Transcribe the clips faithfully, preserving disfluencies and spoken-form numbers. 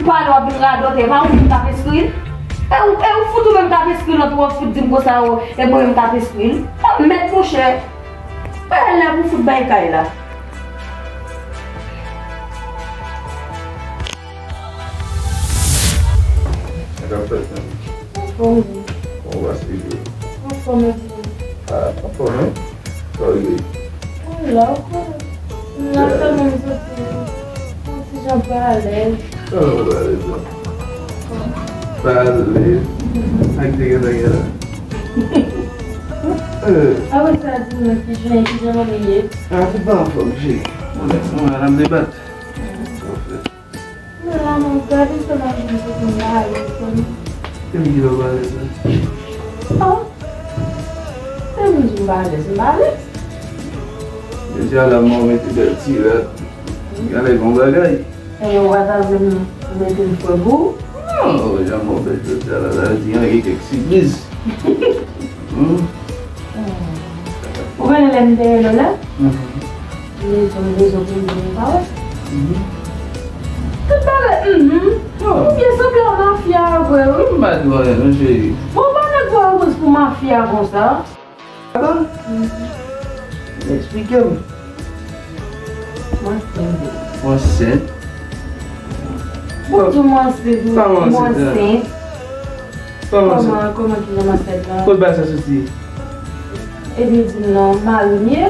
Pale w ap vin radote, e pa ou menm k ap enskri l? E ou, e ou fout ou menm k ap enskri l, epi w ap fout di m konsa, o, e mwen menm k ap enskri l? Lanmèd, monchè. Pale la pou fout bay kay la. Sa k ap fèt, menm? Anfòm, wi. Kòman w pase jodi? Anfòm, epi ou? A, anfòm, wi. Sa w ye? Mwen la, ou konnen. M la sèlman m soti yon ti jan pa alèz. Kòman w pa alèz la? Pa alèz? Sa k te gentan gen la? Apre sa, di m non, kijan, kijan manmi ye? A, tout pa anfòm, cheri. Mwen, mwen, n ap debat. Sa w fè? Men la, mwen gade sa m ap di m soti m pa alèz, konnen. Kiyès ki fè w pa alèz la? A, se m di m pa alèz, m pa alèz. Jodi a la, mwen mete bèl ti rad. Gade bon bagay. Ebyen, ou pa ta vle m mete m fre pou ou? Non, jan mwen fè jodi a la, sa vle di gen kèk sipriz. Hmm. Ou konnen lè m te rele w la? Mhm. Li di m bezwen pou m vin pa wè. Mhm. Tout bagay, mhm. Oh. Ou byen sanble yon mafya vre, wi. M pa di w anyen, non, cheri. Bon, ou pa nèg pran pòz pou mafya konsa. Papa? Mhm. Eksplike m. Mwen ansent. Ou ansent? Ou di mwen ansent, wi. Kòman ansent? Kòman, kòman ki jan m ansent la? Kot bagay sa soti? Epi di m non, mari m ye.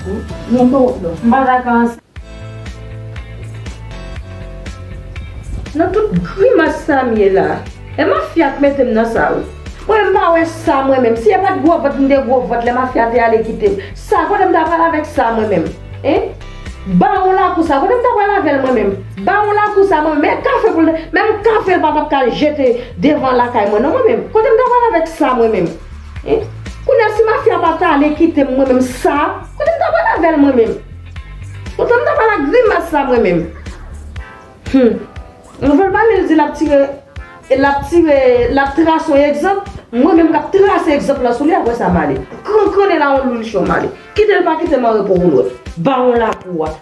Non, non, non. M pa ta ka ansent. Nan tout grimas sa m ye la, e mafya k mete m nan sa, wi. Mwen, m pa wè sa mwen menm. Si e pa t gwo vant m te gwo vant lè mafya te ale kite m, sa, kote m ta pral avèk sa mwen menm? Hein? Bawon lakou sa, kote m ta pral avè l mwen menm? Bawon lakou sa mwen menm, menm kafe pou l, menm kafe l pa t ap ka jete devan lakay mwen non mwen menm. Kote m ta pral avèk sa mwen menm? Hein? Kounye a si mafya pa t ale kite m mwen menm sa, kote m ta pral avè l mwen menm? Kote m ta pral ak grimas sa mwen menm? Hmm. Anvan l pale, l di l ap tire, l ap tire, l ap trase yon egzanp. Mwen menm k ap trase egzanp lan sou li, apre sa m ale. Kran, krannen la yon lwil cho m ale. Kite l pa kite m an repo pou l wè. Bawon lakou a.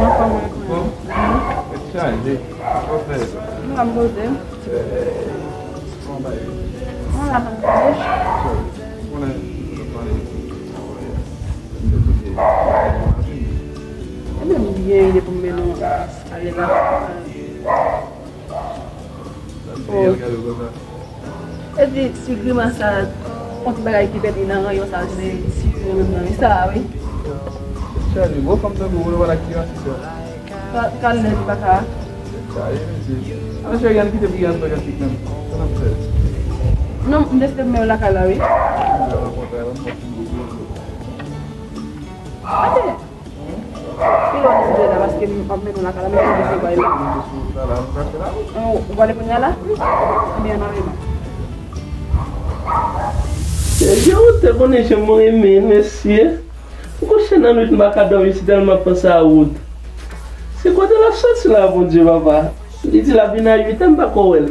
Anfòm, wi. Tèt chaje. Sa w fè? Mwen la, m poze. Mwen la, m poze. Ebyen, m byen ide pou m mennen w ale la. Oh. Epi, ti grimas sa, yon ti bagay ki pèdi nan ranyon sa, se mwen menm nan, wi, sa, wi. Cheri, gwo fanm tankou ou, nou pa t ak ti rasis yo. Ka, ka lè li pa ka. Sa, e, mesye. Ala cheri, ann kite pou y al nan gad ti krenn. Sa n ap fè? Non, m deside m mennen w lakay la, wi. Ate! Kilè w deside la, paske m ap mennen w lakay la, m ap deside bay la. An, ou pale kounye a la? Ebyen, ann ale non. Mesye, ou te konnen jan mwen renmen mesye. M kouche nan nwit, m pa ka dòmi, si tèlman panse a Wood. Se kote l ap soti la, Bondye, papa? Li di l ap vin a uit è, m pa ko wè l.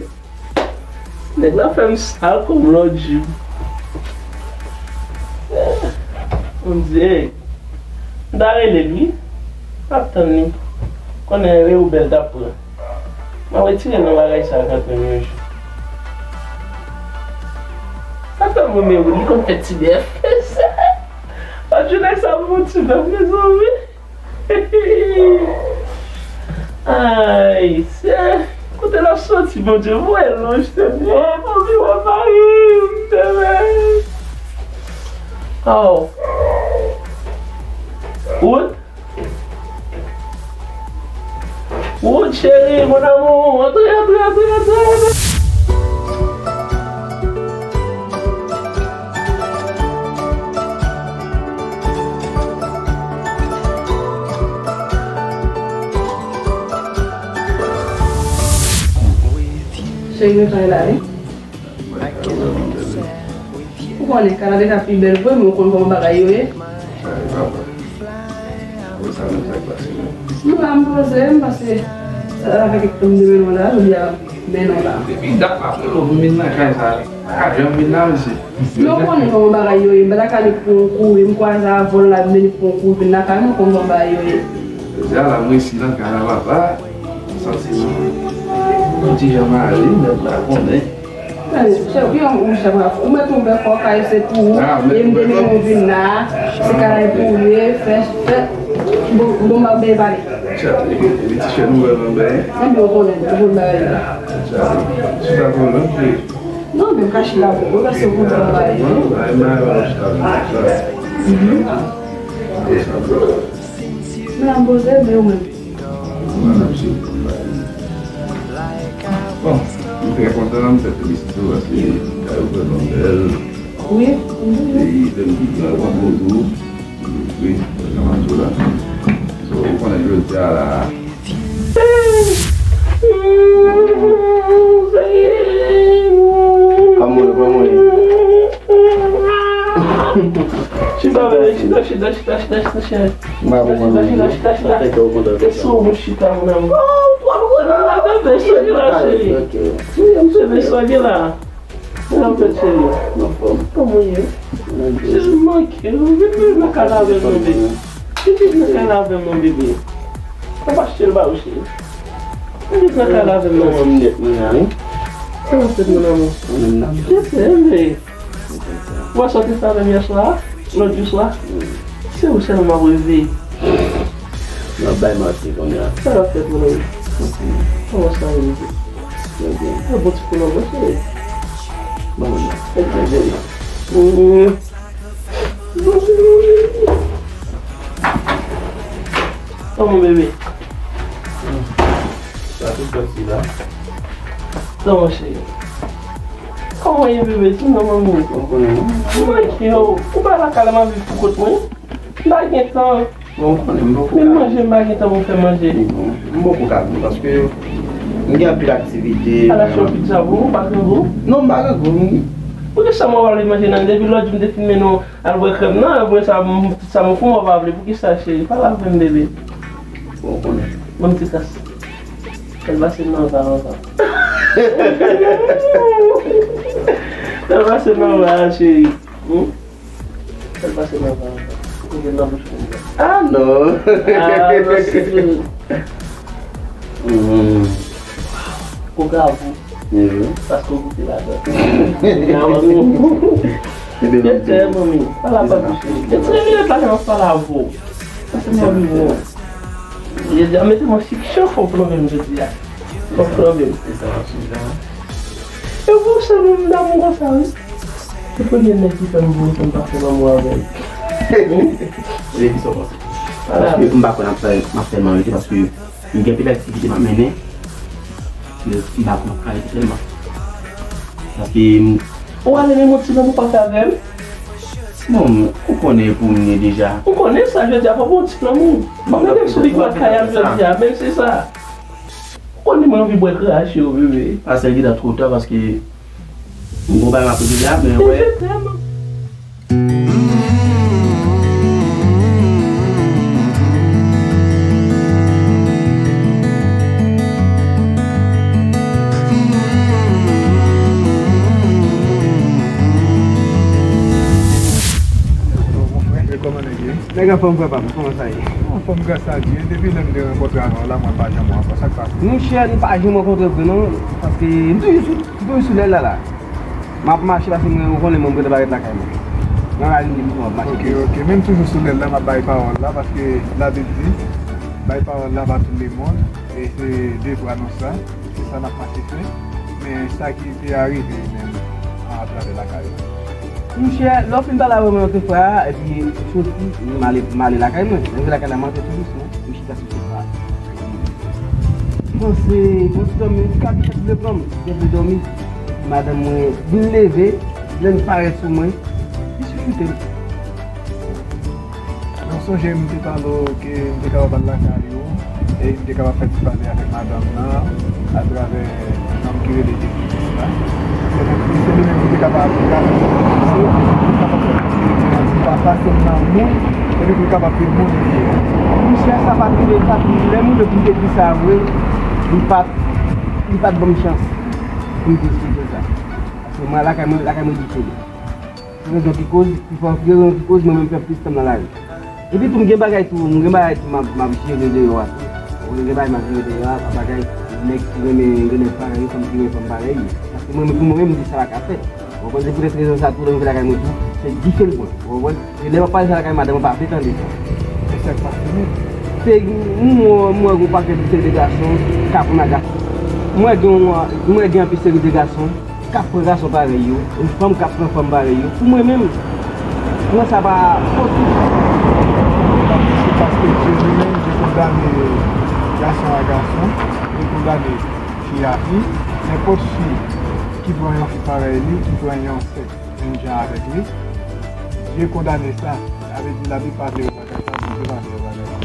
Nèg la fè m sal kòm lòt jou. Bondye, m ta rele l, wi. M ap tann li. Konnen reoubèl t ap pran. M ap retire l nan bagay sa a kanpe m yon jou. Sa fè m renmen wi, li konn fè ti bèf. Lòt jou nèg sa pou ti bèf, mezanmi. Ay, se kote l ap soti, Bondye, voye l lonj, Senyè, pou m vin wè mari m demen. Oh. Wood? Wood, cheri, mon amour, antre, antre, antre, antre, antre. Cheri, mwen pare la, wi. Ou konnen, Kanada ka pi bèl vre, men ou konn kòman bagay yo ye. Sa e pa vre. Sa k pase menm? M la, m poze, m pase avèk ekip m de men nou la, jodi a, men nou la. Depi dat m ap rele w pou m vin nan kay sa, m pa ka janm vin la, mesye. Men w konnen kòman bagay yo ye, m pa ta ka li pran yon kouri, m kwaze avè w la, m vin pran yon kouri, vin lakay mwen, w konn kòman bagay yo ye. Jodi a la, m resi nan kay la, papa, m santi m yon ti jan mare, nèg la konnen. Tande, chè, ki yon, yon chè bravo. Ou mèt ouvè kò, kay se pou ou. Ah, e m te mennen w vin la. Se kay pou ou ye, fè, fè. Bon, bon, m ap byen pale. Tchè, epi, epi ti chè nou wè nan byen. Mwen byen konnen, tout bagay la. Tchè, chita pou nou, pi. Non, men m ka chita pou ou, paske ou konn bagay yo. Non, bagay, bagay, bagay, chita pou nou, tchè. Mhm. Men m poze, men ou menm. Bon, m trè kontan, m fè felisite w paske kay ou vrèman bèl. Wi. E lè m vin la, w ap bon tou. Wi, sa m ap di w la. So, ou konnen jodi a la. Kòman w ye, kòman w ye? Chita, bebe, chita, chita, chita, chita, chita, chita. Chita, chita, chita, chita, chita. E sou mwen chita, mon amour. Oh, w ap rele la, bebe, cheri la, cheri. Bebe, sa gen la. Sa w fè, cheri? Kòman w ye? Cheri, m manke w. Vin, vin nan kay la avè m, bebe. Vin, vin nan kay la avè m, bebe. Papa, cheri, ba ou, cheri. Vin nan kay la avè m, non. Sa w fè, mon amour? Mwen menm nan. Je t'aime. Ou wè sa w te fè avè m yè swa, lòt jou swa? Se ou sèlman m ap reve. M ap bay manti kounye a. Sa w ap fè pou nou? Kòman sa reve? Mwen byen. Mwen bon ti pou nou, mwen cheri. Bon, mwen la. Mwen byen. Kòman bebe? Sa tout pati la. Kòman cheri? Kòman ye bebe? Tou nan manmi. Ou konnen non. Mwen ki yo. Ou pa lakay la, m ap viv pou kont mwen. M pa gen tan. Bon, ou konnen m poko ka. Menm manje, m pa gen tan pou m fè manje. Bon, m poko ka vin paske m gen anpil aktivite. Al achte yon pizza pou ou, pa grangou? Non, m pa grangou. Poukisa m wè w ale manje nan depi lòt jou m te fin mennen w al bwè krèm nan, apre sa, m, tout sa m ofri w, w pa vle. Poukisa, cheri? Pale avè m, bebe. Bon, ou konnen. Ban m ti kras. Fè l pase nan va, nan va. Fè l pase nan va, cheri. Hmm? Fè l pase nan va, nan va. Ou gen nan bouch mwen. Ah, non. Ah, non, si. Hmm. Ou ka avou. Mhm. Paske ou goute ladan. Ou ka avou. Ebe, mwen te, manmi, pale avè m, cheri. E trè minit la, m ap pale avè w. Pase nan vi w. Jodi a, mete mwen sik chan fò w plonbe m jodi a. Fò w plonbe m. E sa w ap suiv la? E pou sa menm damou konsa, wi. Se premye nèg ki fè m voye pou m pa fè lanmou avè l. Wi. Wi, ki sa w panse? Paske m pa kwè n ap fè, m ap fè l marye, paske m gen pil aktivite m ap mennen. M pa konn ap kare tèlman. Paske m... Ou ale menm yon ti lanmou pa fè avè m? Bon, ou konnen pou m ye deja. Ou konnen sa, jodi a fò pou yon ti lanmou. Bon, mete m sou li kwa kay ap jodi a, menm se sa. Ou konnen mwen anvi bwè krache yo, bebe. Pase l gentan twò ta paske m gon bagay m ap regle a, men wè. Je t'aime. Nèg anfòm, frè pa m, kòman sa ye? Anfòm, gras a Dye. Depi lè m te rankontre avè w la, mwen pa janm wè w ankò. Sa k pase? Monchè, nou pa janm rankontre vre non, paske m toujou sou, m toujou sou lèl la, la. M ap mache paske mwen, ou konnen mwen, m gentan parèt lakay mwen. Nan lari m gentan ap mache. Ok, ok. Men m toujou sou lèl la, m ap bay pawòl la, paske Labib di, bay pawòl la ba tout lemonn, e se devwa nou sa, se sa n ap mache fè. Men sa ki te arive li menm, atravè lakay ou? Monchè, lè w fin pale avè mwen yon frè a, epi m soti, m ale, m ale lakay mwen. Mwen rive lakay la, m antre tou dousman, m chita sou sofa a. M panse, bon ti dòmi, yon ti kabichèt vle pran m, m vle dòmi. Madanm mwen vin leve, vle vin parèt sou mwen. Li chouchoute m. Mwen sonje m te pale w ke m te kapab al lakay ou, e m te kapab fè ti pale avèk madanm nan atravè nonm ki rele Jezikris la. Se li menm, se li menm ki te kapab, li kapab fè konsilye, li kapab fè konsilye, li kapab pase m nan moun, Epi pou l kapab vin moun li ye. Misye sa pa t vle, pa t vle, lè m rive pou m te di sa vre, li pa t, li pa t ban m chans pou m te esplike sa. Paske mwen, lakay mwen, lakay mwen di tele. Rezon ki koz, ki fè, rezon ki koz mwen menm fè plis tan nan lari. Epi tou, m gen bagay tou, m gen bagay tou m ap, m ap jere deyò a tou. Ou gen bagay m ap jere deyò a, pa bagay nèg ki renmen, renmen parèy yo, fanm ki renmen fanm parèy yo. Paske mwen, pou mwen menm, m di sa pa ka fèt. Ou konprann? Se poutèt rezon sa tou, lè m vin lakay mwen tou, se dife l pran. Ou konprann? E lè m ap pale sa lakay madanm, ou pa vle tande sa. E sa k pase menm? Se, m wè, m wè gen yon pakèt seri de gason k ap pran gason. M wè gen yon, m wè gen anpil seri de gason k ap pran gason parèy yo, yon fanm k ap pran fanm parèy yo. Pou mwen menm, mwen sa pa posib. Se paske Dye li menm, Dye kondane gason a gason, Dye kondane fi a fi. Nenpòt fi ki pran yon fi parèy li, ki pran yon sèks menm jan avèk li, Dye kondane sa. Sa vle di Labib pa vle wè bagay sa, Bondye pa vle wè bagay sa.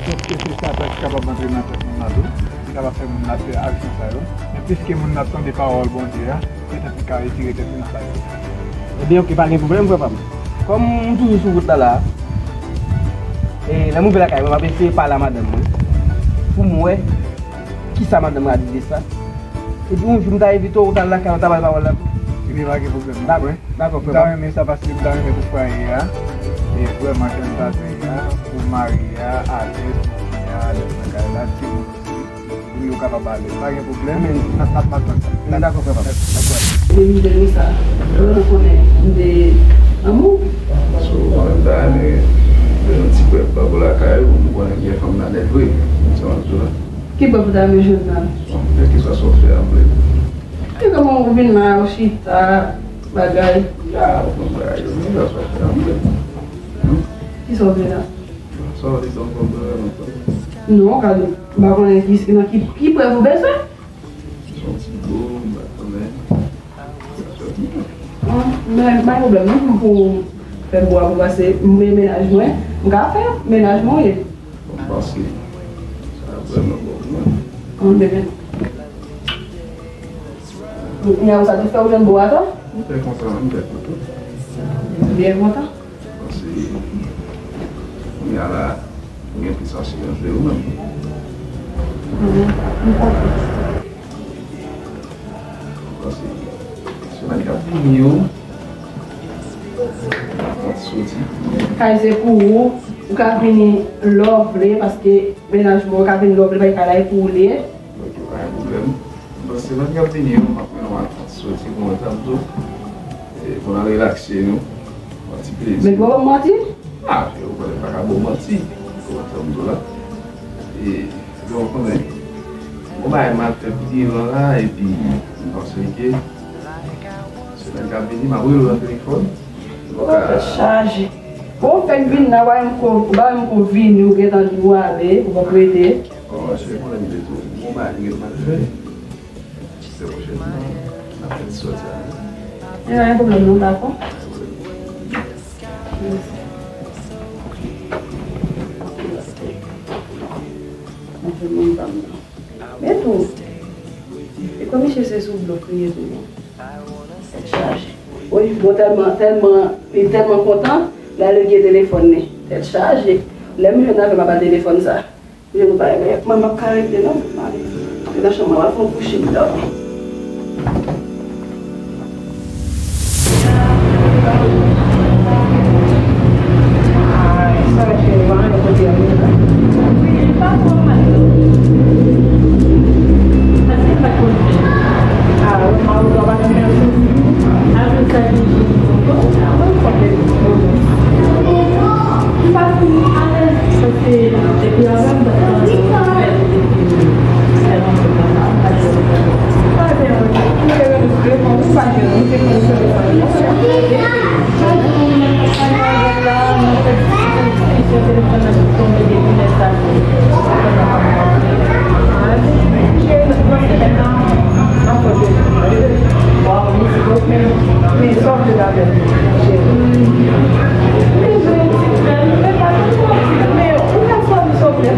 Sòf ke se Satan ki kapab antre nan tèt moun nan tou, ki kapab fè moun nan fè aksyon sa yo. Men piske moun nan ap tande pawòl Bondye a, Satan fin ka retire tèt li nan sa yo. Ebyen, oke, pa gen pwoblèm, frè pa m. Kòm m toujou sou wout la la, e lè m rive lakay mwen, m ap eseye pale a madanm mwen pou m wè kisa madanm mwen a di de sa. Epi yon jou m ta envite w, ou ta al lakay ou, ou ta ba l pawòl la tou. Ebyen, pa gen pwoblèm non, frè. Dakò, frè. M ta renmen sa paske m ta renmen pou fwaye a e vrèman jan m ta di a, pou mari a alèz, pou fi a alèz nan kay la, timoun osi, pou yo kapab alèz. Pa gen pwoblèm, n ap, n ap, n ap tann sa. Dakò, frè pa m. Dakò. Menm jan nou sa, ou konnen m te lanmou. So, mwen menm ta renmen fè yon ti prèv pa pou lakay ou, m konnen m gen fanm la nèt vre. Sa m ap di w la. Ki bò pou ta renmen jwenn nan? Bon, kèlkeswa sa w fè a, m vle. E kòman ou vin la, ou chita, bagay? Ya, ou konn bagay yo, men kèlkeswa sa w fè a, m vle. Hmm? Kisa w vle la? Sa w vle, sa w konn bagay, m konn. Non, gade, m pa konnen ki, nan ki, ki prèv ou bezwen? Se yon ti bo, m pa konnen. Bon, men pa gen pwoblèm non, pou fè bo a pou pase, men mennaj mwen, m ka fè, mennaj mwen w ye. Bon, m panse sa vrèman bon pou mwen. Bon, men. Kounye a, ou sa tou fè ou jwenn bo a tou? M byen kontan, m byen kontan. Byen kontan? M panse, kounye a la, ou gen plis asirans de ou menm. Mhm, m kontan. Paske semèn k ap vini yo, m ap soti. Kay se pou ou, ou ka vini lè w vle, paske mennaj mwen ou ka vini lè w vle, paske kay la e pou ou li ye. Ok, pa gen pwoblèm. Bon, semèn k ap vini yo, m ap mennen w al fè yon ti soti pou mwen, tann tou. E, pou n al relakse nou. Yon ti plezi. Men ou pa ban m manti? A, ou konnen m pa ka ba w manti. Ou konprann sa m di w la. E, Donk, ou konnen, gon bagay m al fè pi devan la, epi m panse ke semèn k ap vini, m ap rele w nan telefòn. Ou ka tèt chaje. Bon, ou fèk vin la, ou pa menm ko, ou pa menm ko vini, ou gentan di w ale, ou poko rete. Bon, cheri, konnen m te di w, gon bagay m gentan al fè. Semèn pwochèn, n ap fè ti sòti a. E pa gen pwoblèm non, dakò. Mwen fè moun pa m nan. Men tou, e kòm misye se sou blòf li ye tou non. Tèt chaje. Wi, bon, tèlman, tèlman, li tèlman kontan, l ale gen telefòn li. Tèt chaje. Lè m jwenn avè m, m ap ba l telefòn sa. Yo, nou pa, mwen, m ap ka regle non, m ale. Antre nan chanm mwen, m al fè yon kouche m dòmi. Sa va cheri, pa anyen kote a vin la. Wi, li pa twò mal non. Paske m pa t konn fè. A, ou pa konn fè. Apre sa, li jwenn tonton. A, mwen konn fè. M pa fin alèz, paske depi avan m t ap tann fè depi fè yon sou konsa, m pa t jwenn fè. M pa jwenn, m te rejistre, bon, m pa jwenn, m te konn sou konsa. Depi sa di m nan pale avè l la, nan fè diskisyon, telefòn nan tonbe depi lè sa. Bon, mizik ok, men, men sa w vle la bèl, cheri. Men jwe yon ti krèm, men pa twò ti, men ou ka sòni sa w vle.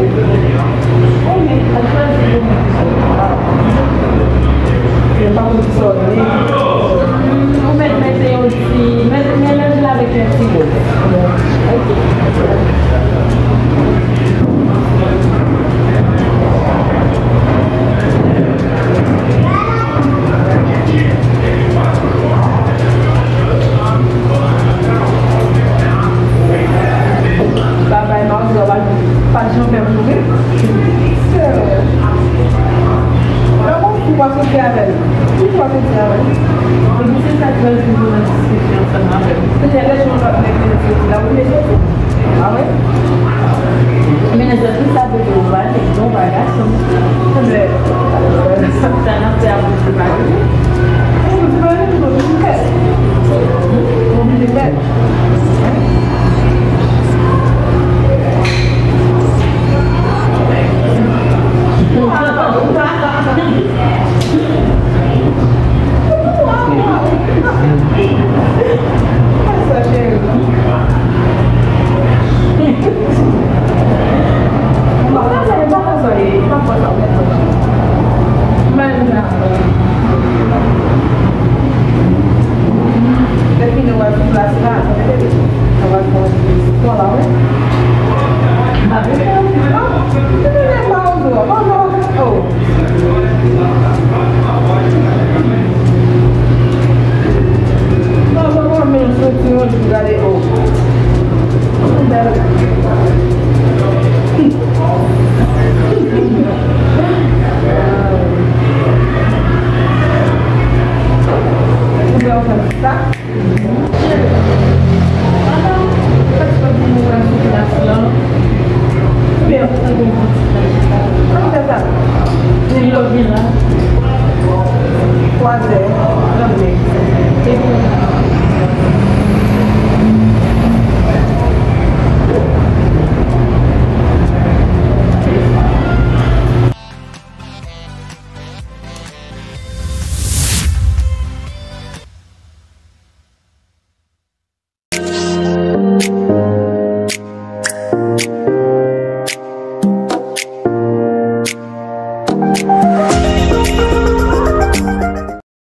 Bon, men al chwazi yon moun ki sòni. Men pa konn ki sòni. Ou mèt mete yon ti, mèt melanje l avèk yon ti gout. Babay, mawzè, w pa, pa janm fè m souri. Sè, lè w fou, w pa soti avè l. Ki fwa w soti avè l? Epi se sa k fè l vin nan diskisyon ansanm avè m. Petèt lè jan w t ap mete l soti la, ou vle soti. A wi? Men lè soti sa, bebe, ou pa